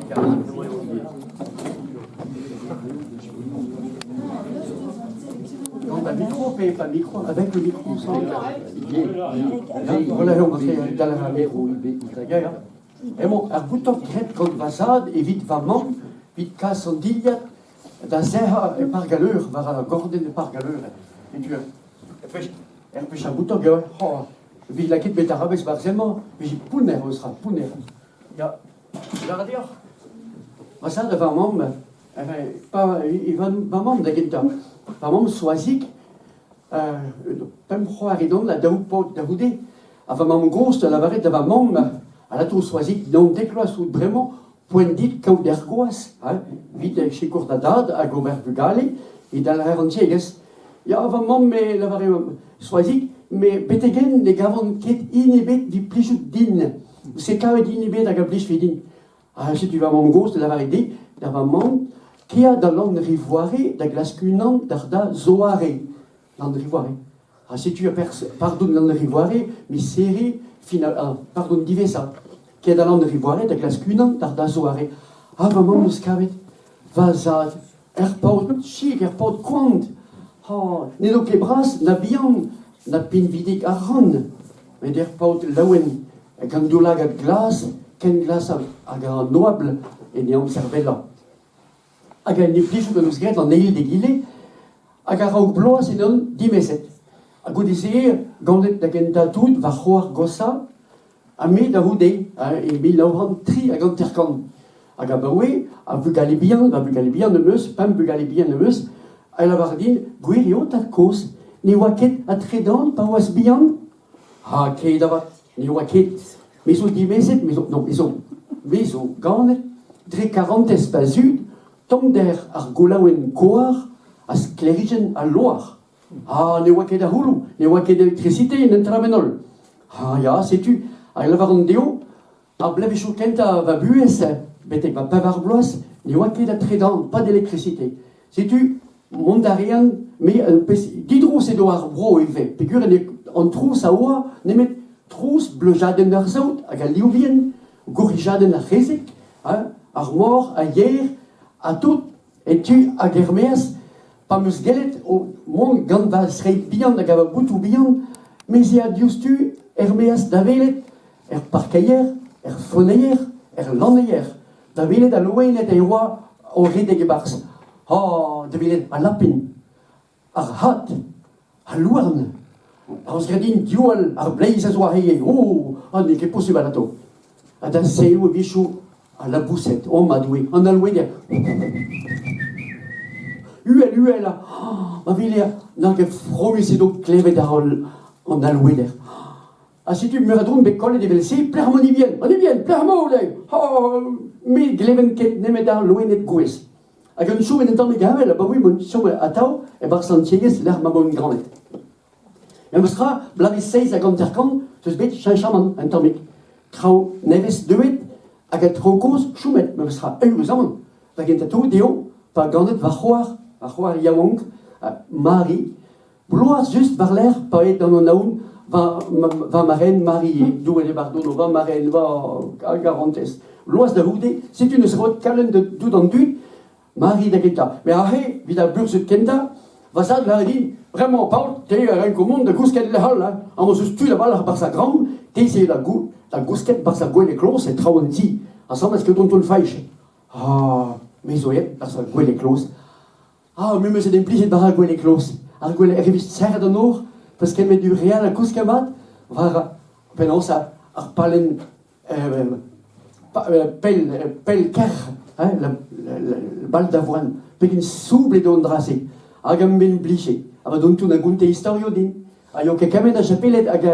Gant ar mikro pe pas mikro, avec le micro sans. Voilà, on va faire ar micro. Ya, ya. Emañ ar bouton graet gant va zad evit va mamm evit kas an dilhad da sec'hañ e park al leur, war ar gordenn e park al leur. Setu er pech ar bouton eo, oh, evit lakaet betarabez war-se-mañ, vije pounner eus ra, pounner. Ya, lâret deoc'h. Va zad ha va mamm, pa, va mamm da gentañ, va mamm Soazig, pemp c'hoar edon ha daou paotr da c'houde, ha va mamm-gozh da lavaret da va mamm, alato Soazig, 19 vloaz out bremañ, poent dit kaout er gwaz, hein, evit sikour da dad hag ober bugale, e dalc'her an tiegezh. Ya, va mamm, me lavare Soazig, met betek-henn ne gavan ket hini ebet evit plijout din. Se kavet hini ebet hag a blijfe din. Ha setu va mamm-gozh da lavaret dit, da va mamm, kea da Lanrivoare da glask unan d'ar da zoare. Lanrivoare. Ha setu pardon Lanrivoare, miz Here, final, ah, pardon diwezhañ. Kea da Lanrivoare da glask unan d'ar da zoare. Ha va mamm eus kavet va zad, er paotr chik, er paotr koant. Ha n'edo ket bras na bihan, na pinvidik ar rann, met er paotr laouen gant daoulagad glas, ken glas hag an oabl en e amzer wellañ. Hag en implijout hon eus graet an eil d'egile, hag a-raok bloaz edon dimezet. Ha goude-se, ganet da gentañ tout va c'hoar goshañ, ha me da c'houde, e 1953. Hag abaoe, ar vugale bihan, va bugale bihan am eus, pemp bugale bihan am eus, a lavar din, gwir eo tad-kozh, ne oa ket a tredan pa oas bihan? Ha ket avat, ne oa ket. Me zo dimezet, me zo, non, me zo, me zo ganet dre karantez va zud, tommder ar goulaouenn koar ha sklêrijenn al loar. Ha ne oa ket a c'houloù, ne oa ket elektrisite en un tramen-holl. Ha ya, setu, a lavaran dezho, ar bloavezhioù kentañ va buhez, betek va pevar bloaz, ne oa ket a tredan, pas d'électricité. Setu, mont a rean, me un pezh didrouz edo ar vro ivez, peogwir an trouz a oa nemet trouz bleujadenn ar saout hag al liv vihan, gourhijadenn ar c'hezeg, hein, ar mor, ar yer, ha tout en tu hag er-maez, pa 'm eus gellet o mont gant va zreid bihan hag va botoù bihan, me 'z ea diouzhtu er-maez da welet er parkeier, er foneier, er lanneier, da welet al loened e oa o redek e-barzh. Ha da welet al lapin, ar c'had, al louarn. Aoz graet din diwall ar bleiz a zo aze. Oh, ha n'eo ket posubl atav. Ha da selloù a-wechoù al laboused, oh ma Doue, an alc'hweder. Uhel, uhel, ma weler nag e fromus edo klevet an alc'hweder. Ha setu meur a dron bet kollet evel-se, pelec'h emañ Nivien? An Nivien, pelec'h emañ Oleg? Ha me gleven ket nemet ar loened gouez. Hag un chom un tammig heñvel abaoe m'on chom atav e-barzh an tiegezh lec'h ma 'maon ganet. Memes tra, bloavezh 57 'zeus bet cheñchamant un tammig. Traoù nevez deuet hag an traoù kozh chomet memes tra, eüruzamant. Da gentañ tout eo pa ganet va c'hoar, va c'hoar yaouank, Mari, Bloaz just war-lerc'h pa eo d'an anaon va, va marenn Marie, Doue d'e bardono, va marenn, va garantez. Bloaz da c'houde, setu neus roet kalon da tout an dud, Mari da gentañ. Met aze, evit ar burzhud kentañ, va zad lâret din, bremañ Paol, te a renko mont da gousket lec'h all, hein. Amañ 'z eus tud a-walc'h 'barzh ar gambr, te 'z eo da, da gousket 'barzh ar gwele kloz e traoñ an ti, asambles get tonton Faich. Ah, me zo aet 'barzh ar gwele kloz. Ah, me 'm eus en em plijet war ar gwele kloz. Ar gwele er evit serret an nor, peus ket du real ha kousket mat war penaos ar pallenn pell, pell kerc'h, hein, la, la, la balle d'avoine. Pegen soubl edo an dra-se. Hag am ben blije. Ha va dontoun a gonte istorioù din. Ha eo ket kement a chapeled hag,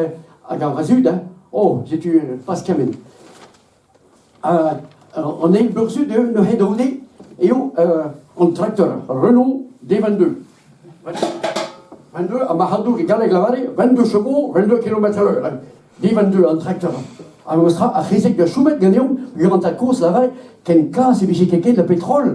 hag ar va zud, hein. Oh, setu pas kement. An eil burzhud eo neuze da c'houde eo an trakteur Renault D22. 22, ha marc'hadour e galleg lavare 22 chevaux, 22 km à l'heure. D22 an trakteur. Ha memes tra, ar c'hezeg da chomet ganeomp, peogwir an tad-kozh lavare ken kas e vije ket ket a petrol,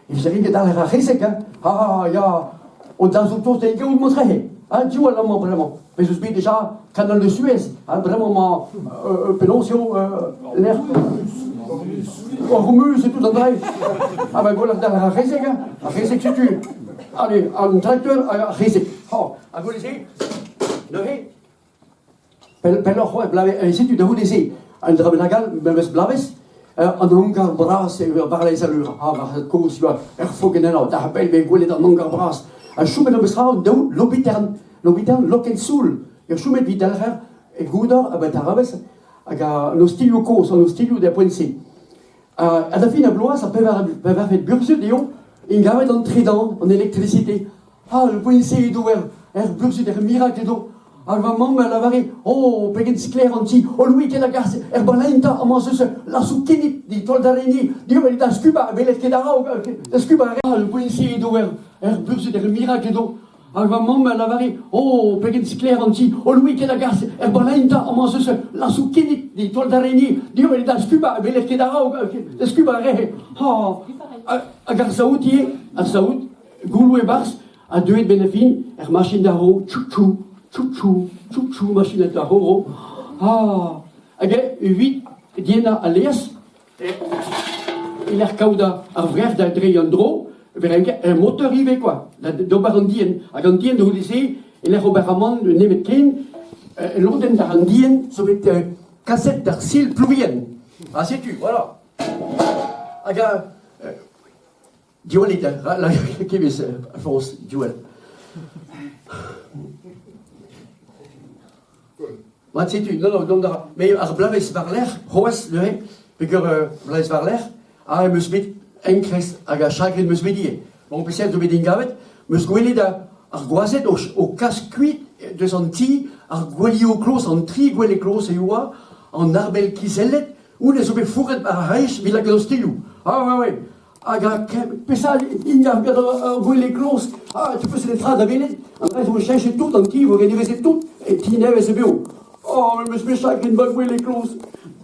e vije ket dalc'her ar c'hezeg, hein. Ah ya, o da zo tost da gaout motrehe. Ha diwall amañ bremañ. Bez eus bet deja Canal de Suez, ha bremañ 'mañ penaos eo lec'h... Ormuz e tout an dra. Ha ben gwelloc'h d'ar ar c'hezeg, hein. Ar c'hezeg setu. Allez, an trakteur hag ar c'hezeg. Ha, ha goude-se, neuze, pelloc'h c'hoazh, blavezh, setu da c'houde-se, un dra bennak all, memes bloavezh, an hangar bras eo war-laez al leur. Ha war kozh oa ur fogenn ennañ, da bell bet gwelet an hangar bras. Ha chomet am eus tra an daou Lobitern, Lobitern Lokensoul. Ur chomet evit delc'her e goudor a Betaraves hag an ostilhoù kozh, an ostilhoù da poent-se. Ha da fin ar bloaz, ar pevarvet burzhud eo int gavet an tredan, an elektrisite. Ha le poent-se edo er burzhud, er mirakl edo. Hag va mamm a lavare, oh, pegen sklaer an ti, oh, Louis, ket a gas, er balain 'ta, amañ ez eus lasoù kinnig, dit taol da reni, deomp da skubañ, welet ket a-raok, da skubañ. Ha le poent-se edo er burzhud, er mirakl edo. Hag va mamm a lavare, oh, pegen sklaer an ti, oh, Louis, ket a gas, er balain 'ta, amañ ez eus lasoù kinnig, dit taol da reni, deomp da skubañ, welet ket a-raok, da skubañ a rehe. Ha, hag ar saout ivez, ar saout, gouloù e-barzh, ha deuet benn ar fin er machin da ro, tchou-tchou, tchou-tchou, tchou-tchou, machin da ro. Ah, hag evit dienañ al laezh, e-lec'h kaout ar vrec'h da dreiñ an dro, e moteur ivez quoi, d'ober an dienn. Hag an dienn goude-se, e-lec'h ober amann nemetken, lodenn d'ar an dienn zo bet kaset d'ar sil Plouvien. Ha setu, voilà. Hag Diwallit, kevez, Alphonse, diwall. Mat setu, non, non, dont a ra. Mais ar bloavezh war-lerc'h, c'hoazh neuze, peogwir bloavezh war-lerc'h, ah, em eus bet enkrez hag ar chagrin em eus bet ivez. Bon, peseurt zo bet engavet, 'm eus gwelet ar gwazed o kas kuit deus an ti ar gouelioù kloz, an tri gwele kloz e oa, an arbel kizellet, honnezh zo bet fourret war ar c'hreiz evit lakaat ostilhoù. Ah, ouais, ouais. Hag a peseurt int ar gwele kloz? Ah, tu peus netra da welet? An dra zo cheñchet tout, an ti vo renevezet tout, e ti nevez e vezo. Oh, me 'meus bet chagrin ba gwele kloz,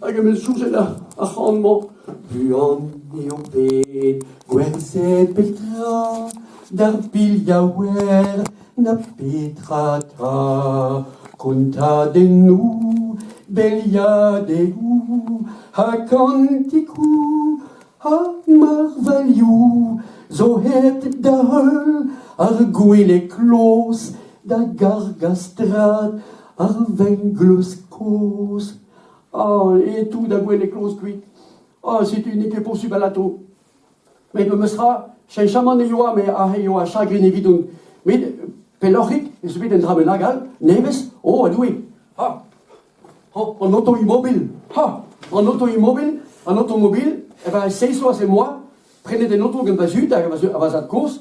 hag em eus soñjet ar c'han-mañ. Buan eo bet gwerzhet petra d'ar pilhaouer na petra 'ta Kontadennoù, beliadegoù ha kantikoù Ha marvailhoù zo aet da heul ar gwele kloz da gargañ strad ar vengleuz kozh. Ah, e-toud ar gwele kloz kuit. Ah, setu n'eo ket posubl alato. Met memes tra, cheñchamant e oa, met aze e oa chagrin evidon. Met pelloc'hik ez eus bet un dra bennak all, nevez, oh, a Doue. Ah, An oto-imobil, ha! An oto-imobil, an otomobil, eh ben seizh vloaz em boa prenet un oto gant va zud hag va zad-kozh,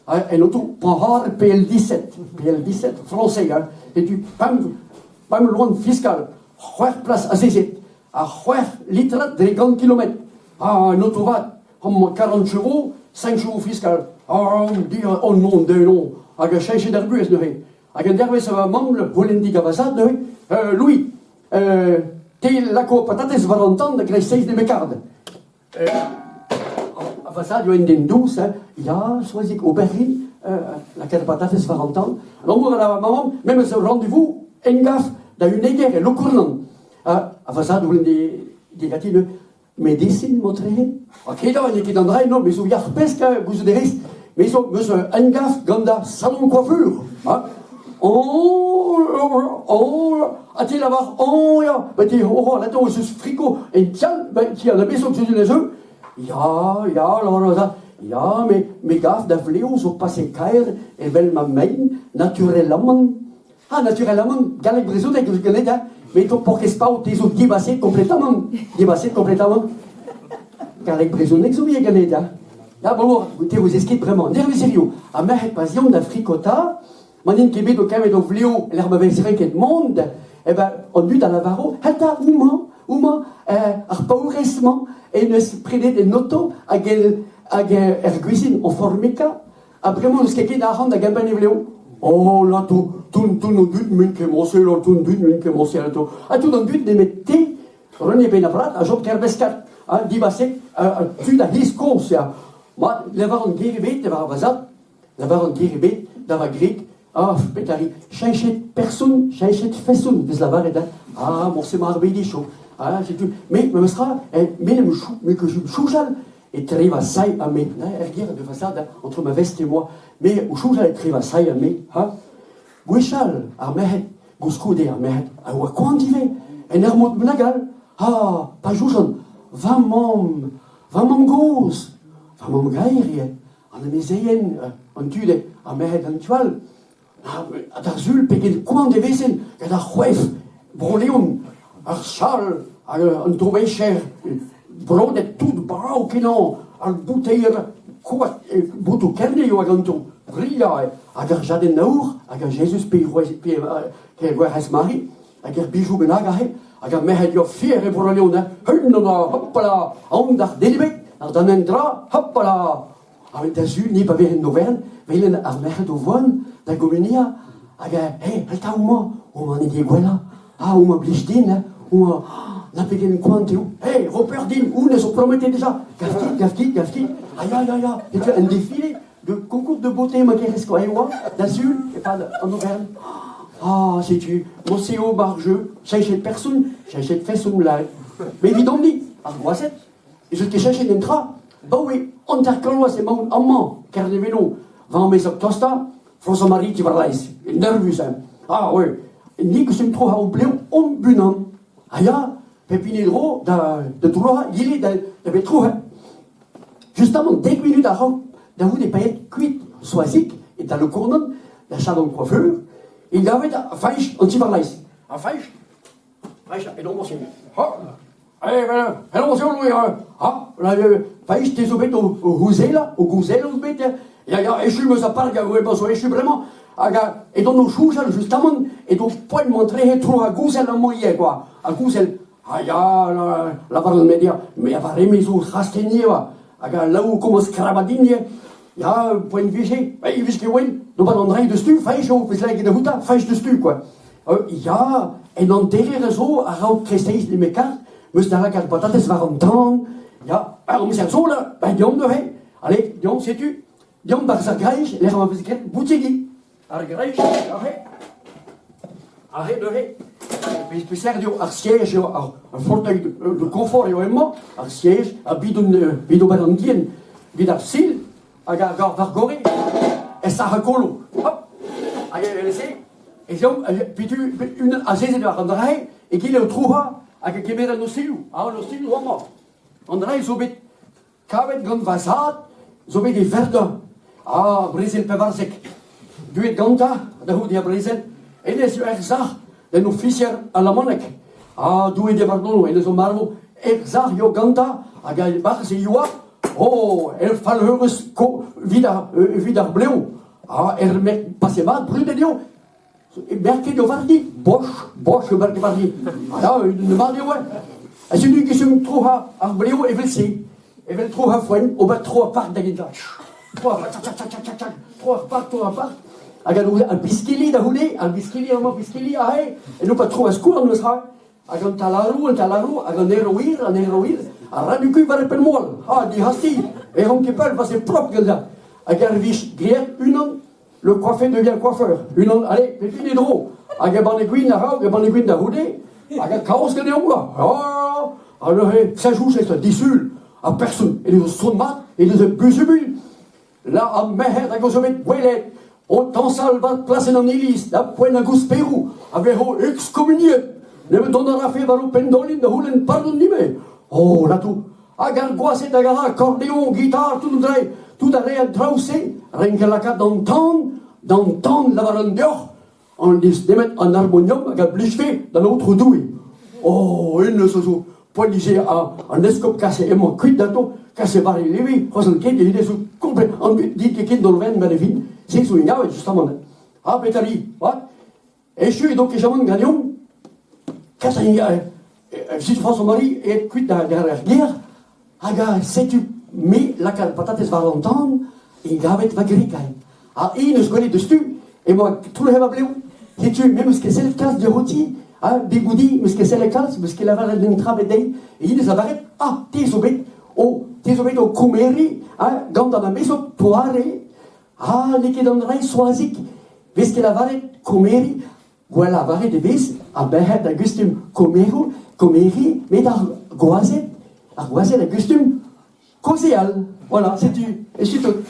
un oto Panhard PL17, PL17 frañseg, hein. Setu pemp loen fiskal, c'hwec'h plas azezet, ha c'hwec'h litrad dre gant kilometr. Ah, un oto vat, amañ 40 chevaux, 5 chevaux fiskal. Ah, oh non, de non, hag a cheñchet ar buhez neuze. Hag un dervezh va mamm c'houlenn va zad neuze, Louis, te lako patatez war an tan da greisteiz nemet kard. Va zad eo un den dous, hein. Ya, Soazig, ober rin, lakaat patatez war an tan. Labour a ra ma mamm, memes ur rendez-vous emgav da uneger e Lokournan. Ha va zad c'houlenn digati neuze, Medisin motrehe? Ha ket n'eo ket an dra eno, me zo yac'h-pesk, gouzout a rez. Me zo meus un emgav gant ar salon coiffure. Hein? Oh, oh, ha te lavar, oh ya, ba te oh, oh, attends, eus friko en tial, ba ti an abeso que les eux. Ya, ya, la, la, ya, me, me gav da vleo zo pase kaer evel ma mein, naturellamant. Ah, naturellamant, galleg brezhoneg eus ganet, hein, met o porkez paotr, te zo debaset kompletamant, debaset kompletamant. Galleg brezhoneg zo ivez ganet, hein. Ya, bon, te vous ket bremañ, nervus hiziv. Ha merc'hed pa 'z eont da frikota, ma n'int ket bet o kavet o vleo lec'h ma vez renket mont, eh ben, an dud a lavaro, heta, houmañ, houmañ, ar paourez-mañ, en deus prenet en oto hag hag er gwizin o formika, Ha bremañ n'eus ket ket arc'hant da gempenn e vlev. Oh, là, tout, tout, tout an dud m'int ket morse, là, tout an dud m'int ket morse, là, tout. Ha tout an dud nemet te, René Penavrat ha Job Kerbeskat, ha dibasek, tud a c'hiz kozh, ya. Mat, lavaran ger ebet war va zad, lavaran ger ebet da va gwreg, ah, petra ri, cheñchet person, cheñchet feson, vez lavaret, hein. Ah, morse mar bet cho. Ha setu, me memestra, me n'em me que je soñjal etre va sae ha me, er gêr de façade, entre ma veste et moi, me o soñjal etre va sae ha me, ha gwechall ar merc'hed, goulskoude ar merc'hed a oa koant ivez, en ur mod bennak all, ha pa soñjan, va mamm, va mamm-gozh, va mamm-gaer ivez, an amezeien, an tud, ar merc'hed an tu all, Ha d'ar Sul pegen koant e vezen gant ar c'hoef Bro-Leon, ar chal hag an domecher brodet tout brav-kenañ, ar bouteier koad, botoù Kerne e oa ganto, brilhañ hag ar jadenn aour hag ar Jezuz pe pe Gwerc'hez Mari hag ar bijoù bennak aze hag ar merc'hed yoa fier e Bro-Leon hein, hopala, aon d'ar den ebet, ar d'an endra, hopala! Ha da sul, ni pa vez en overenn, welen ar merc'hed o vont da gomuniañ hag hey, eta homañ, homañ n'eo ket gwellañ, ah homañ blij din, hein, homañ, na pegen koant eo, hey, ro peur din, honnezh zo prometet deja, gav ket, gav ket, gav ket, ah ya, ya, ya, setu un défilé de concours de beauté ma kerez quoi e oa, da sul, e-pad an overenn. Ah, setu, Moseo bar jeu, cheñchet person, cheñchet feson lâret. Mais evidomp-ni, ar gwazed, Ez eus ket cheñchet un dra abaoe 50 vloaz emaon amañ, Kerneveno, war amezeg tostañ, François-Marie Tivarlaez, nervus hein. Ah ouais, ni kustum tro ar blev omp unan. Ha ya, pep hini dro da, da drouañ egile da, da bet tro hein. Justamant dek minut a-raok da vout e paeet kuit Soazig e-tal Lokournan da salon coiffeur, e gavet ar faich an Tivarlaez. Ar faich Faich, te zo bet o c'houzelañ, o gouzelañ out bet, ya, ya, echu 'meus ar park, emañ zo echu bremañ, hag edon o soñjal justamant edo poent mont tre tro ar gouzel amañ ivez quoi, ar gouzel, ha ya, lavar an media, me a vareme zo rastenniñ oa, hag al laou o komañs krabat din ivez, ya, poent vije, e vije ket oen, d'ober an dra deus tu, faich eo, peus lakaet da c'houta, faich deus tu quoi. Ya, en hanterer a zo a-raok kreisteiz nemet kar, 'meus da lakaat patatez war an tan, ya, ar amzer zo là, ben deomp neuze, allez, deomp setu, deomp 'barzh ar graij, lec'h ma vez graet boutegi. Ar graij, aze, aze neuze, peseurt eo ar siège eo ar fauteuil de confort eo hemañ, ar siège, ha bidon, evit ober an dienn, evit ar sil, hag ar war gorre, e sac'h kolo, hop, hag evel-se, ez eomp pitu unan azezet war an dra-se, egile o trouc'hañ hag e kemer an ostilhoù, an ostilhoù amañ. An dra zo bet kavet gant va zad, zo bet e Verdun, ah, brezel 14, deuet gantañ da c'houde ar brezel, hennezh zo er sac'h d'un ofisier alamanek. Ah, Doue d'e bardono, hennezh zo marv er sac'h eo gantañ, hag a-barzh e yoa, oh, er fallheurus evit ar, evit ar blev. Ah, er merk pase mat, brudet eo. Merket eo warni, Bosch, Bosch eo merket warni. Ah ya, un mat eo, Ha setu ket troc'hañ ar blev evel-se, evel troc'hañ foenn, ober tro ar park da gentañ. Tro ar park, tchak, tchak, tchak, tchak, tro ar park, tro ar park. Hag ar biskili da c'houde, ar biskili amañ, biskili aze, eno pa tro ar skouarn meus ra. Hag an talaroù, an talaroù, hag an heroir, an heroir, a ra du war e penn-moal. Ha, dihasti, e ran ket pell, parce que propre gantañ. Hag ar vich graet unan, le coiffé devient coiffeur. Unan, allez, pep hini dro. Hag e banne gwin a-raok, e banne gwin da c'houde, hag a kaoz ganeomp, quoi. Ah, ha neuze, Saint-Just, disul, ar person, e deus son mat, e deus buzubuilh. La ar merc'hed hag o zo bet gwelet o tañsal war plasenn an iliz da poent ar gousperoù a vezo ekskommuniet. Nemet dont a rafe war ho penn-dolin da c'houlenn pardon ivez. Oh, latou! Hag ar gwazed hag a ra akordeoñ, gitar, tout an dra, tout a re an traoù-se, renk lakaat d'an tan, d'an tan lavaran deoc'h, an deus nemet an harmonium hag a blijfe d'an Aotrou Doue. Oh, hennezh a zo poent dije an eskob kaset emañ kuit ganto, kaset war e leve, c'hoazh ket, hennezh zo komplet, an dud dit ket ket d'ol wenn, fin, se zo inaouet justamant. Ha petra ri, what? Echu edo kejamant ganeomp, kas a setu François-Marie aet kuit da ar gêr, hag setu me lakaat patatez war an tan, e gavet va grikailh. Ha eñ 'neus gwelet deus tu, emañ toull va blev. Setu me 'meus ket sellet kalz diouzhti, ha degoudi 'meus ket sellet kalz, 'meus ket lavaret un dra bet dezhi. E 'neus lavaret, ah, te zo bet o, te zo bet o komeriñ ha, gant an amezog toare, ha n'eo ket an dra Soazig, 'vez ket lavaret komeriñ, Gwell lavaret e vez a-berc'hed da gustum komeroù. Komeri, met ar gwazed, ar gwazed a gustum kaozeal. Voilà, setu, echu tout.